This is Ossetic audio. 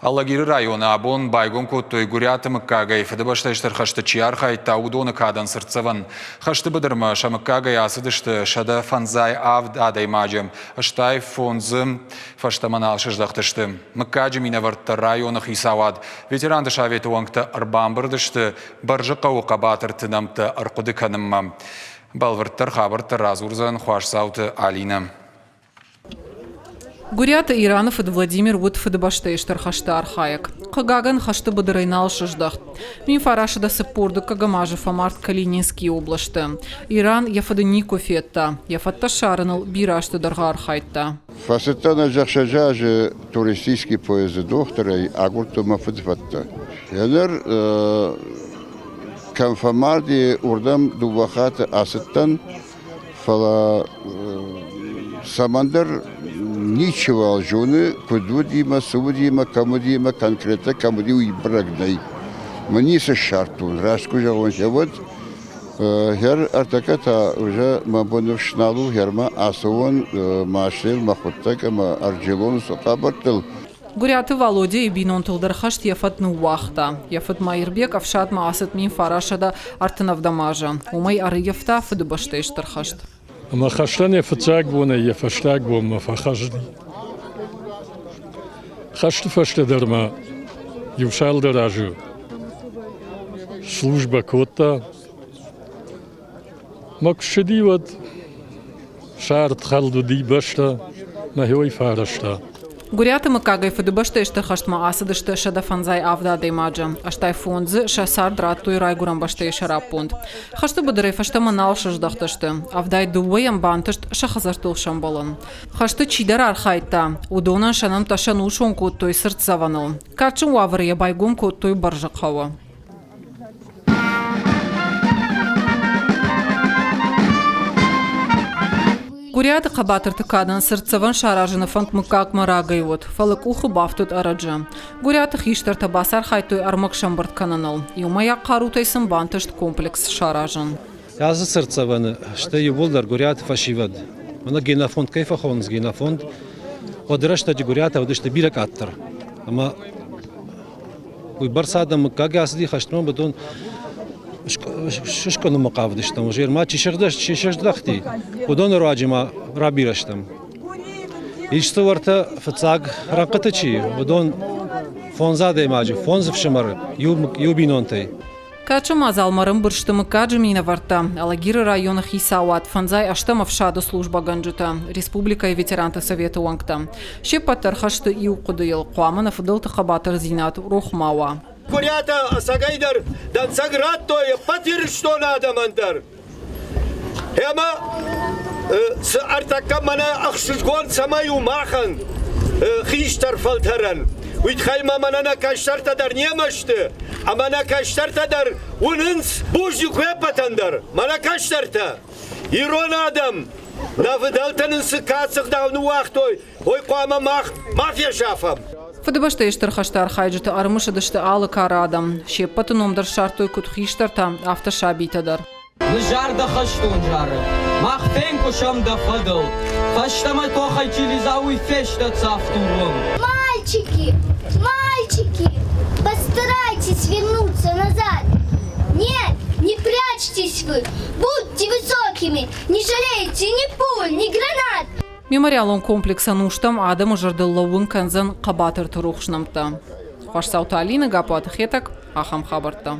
Алагиры районы абон байгом кодтой Гуыриаты мыггагӕй Фыдыбӕстӕйы Стыр хӕсты чи архайдта, уыдоны кадӕн цыртдзӕвӕн. Хӕсты быдырмӕ сӕ мыггагӕй ацыдысты 157 адӕймаджы, стай фондзы фӕстӕмӕ нал сыздӕхтысты. Мыггаджы минӕвӕрттӕ районы хицауад, ветеранты советы уӕнгтӕ ӕрбамбырд сты Бӕрзыхъӕуы хъӕбатырты нӕмттӕ ӕрхъуыды кӕнынмӕ. Бӕлвырддӕр хабӕрттӕ радзурдзӕн Хуасдзауты Алинӕ. Гуыриаты Ираны фыд Владимир уыд Фыдыбӕстӕйы Стыр хӕсты архайӕг. Хъыгагӕн, хӕсты быдырӕй нал сыздӕхт. 1940 дыккӕгӕм азы фӕмард Калининскийы областы. Иран йӕ фыды никуы федта, йӕ фӕдтӕ ссарыныл бирӕ азты дӕргъы архайдта. Фӕцыдтӕн ӕз ӕхсӕзы азы туристический поезды дохтырӕй, агуырдтон мӕ фыды фӕдтӕ. Еныр кӕм фӕмарди, уырдӕм дыууӕ хатты ацыдтӕн. Фӕлӕ цӕмӕндӕр ничиуал зоны, куыд уыди мӕ, цы уыди мӕ, кӕм уыди мӕ, конкретно кӕм уыди, уый бӕрӕг нӕй. Мӕ ницы ссардтон, раст куы зӕгъон, уӕд хӕр ӕртӕккӕ та уже мӕ бон ныфс нал у, хӕрмӕ ацӕуон машинӕйыл мӕ хъуыддаг ӕмӕ ӕрджелон цы хабӕрттыл. Гуыриаты Валодяйы бинонтыл дӕр хӕст йӕ фӕд ныууагъта. Йӕ фыд Маирбег ӕфсадмӕ ацыд 1937 азы. Уымӕй ӕрыййӕфта Фыдыбӕстӕйы Стыр хӕст. Ӕмӕ хӕстӕн йӕ фыццаг бонӕй йӕ фӕстаг бонмӕ фӕхӕсти. Хӕсты фӕстӕ дӕр ма иу цалдӕр азы службӕ кодта. Мӕ куы ссыди, уӕд сӕрд хӕлд уыди бӕстӕ, мӕхи фӕрӕзта. Гуыриаты мыггагӕй Фыдыбӕстӕйы Стыр хӕстмӕ ацыдысты 157 адӕймаджы, 85 дзы сӕ цард радтой райгуырӕн бӕстӕйы сӕраппонд. Хӕсты быдырӕй фӕстӕмӕ нал сыздӕхтысты, 72-йӕн бантыст сӕ хӕдзӕрттыл сӕмбӕлын. Хӕсты чидӕр архайдта, уыдонӕн сӕ нӕмттӕ сӕнусон кодтой цыртдзӕвӕныл. Кадджын уавӕры йӕ байгом кодтой Бӕрзыхъӕуы. Гуыриаты хъӕбатырты кадӕн цыртдзӕвӕн саразыны фӕнд мыггагмӕ рагӕй уыд, фӕлӕ къухы бафтыд ӕрӕджы. Гуыриаты хистӕртӕ бацархайдтой ӕрмӕг сӕмбырд кӕныныл. Иумӕйаг хъарутӕй сын бантыст комплекс саразын. Ацы цыртдзӕвӕны сты иууылдӕр Гуыриаты фӕсивӕд. Мӕнӕ генофонд кӕй фӕхонынц, генофонд, уӕды рӕстӕджы Гуыриатӕ уыдысты бирӕ къаддӕр. Ӕмӕ Уыйбӕрц адӕм мыггаг ацыди хӕстмӕ, уыдон сыскъуынынмӕ хъавыдыстӕм. Уже ма чи сыздӕхти, уыдоны руаджы ма рабирӕ стӕм. Исты уӕртӕ фыццаг рӕнхъыты чи, уыдон фондз адӕймаджы, фондз ӕфсымӕры иу бинонтӕй. Кӕцы мадзалмӕ ӕрӕмбырд сты мыггаджы минӕвӕрттӕ, Алагиры районы хицауад, фӕндзай ӕстӕм ӕфсады службӕгӕнджытӕ, республикӕйы ветеранты советы уӕнгтӕ. Се ппӕт дӕр хӕсты иу хъуыдыйыл, хъуамӕ нӕ фыдӕлты хъӕбатырдзинад рох ма уа. Гуырӕтӕ ӕцӕгӕйдӕр дӕнцӕг радтой ӕппӕт Ирыстоны адӕмӕн дӕр. Ӕмӕ цы ӕртӕккӕ мӕнӕ ӕхсызгон цӕмӕй у махӕн, хистӕр фӕлтӕрӕн, уый тыххӕй ма мӕнӕ нӕ кӕстӕртӕ дӕр немӕ сты, ӕмӕ нӕ кӕстӕртӕ дӕр уынынц бузныг уе ппӕтӕн дӕр, мӕнӕ кӕстӕртӕ, ирон адӕм, нӕ фыдӕлтӕ нын цы кад ӕгъдау ныууагътой, уый хъуамӕ мах ма фесафӕм. Фыдыбӕстӕйы Стыр хӕсты архайджыты ӕрымысыдысты алы кары адӕм. Се ппӕты ном дӕр ссардтой куыд хистӕртӕ, афтӕ сабитӕ дӕр. Ныззар дӕ хӕстон зарӕг, мах фенкъуысӕм дӕ фӕдыл. Фӕстӕмӕ тохӕй чи лидза, уый фестӕд цавддурон. Мальчики, мальчики, постарайтесь вернуться назад. Нет, не прячьтесь вы, будьте высокими, не жалейте ни пуль, ни гранат. Мемориалон комплексӕн устӕм адӕмы зӕрдыл лӕууын кӕндзӕн хъӕбатырты рухс нӕмттӕ. Хуасдзауты Алинӕ, Гаппуаты Хетӕг, ахӕм хабӕрттӕ.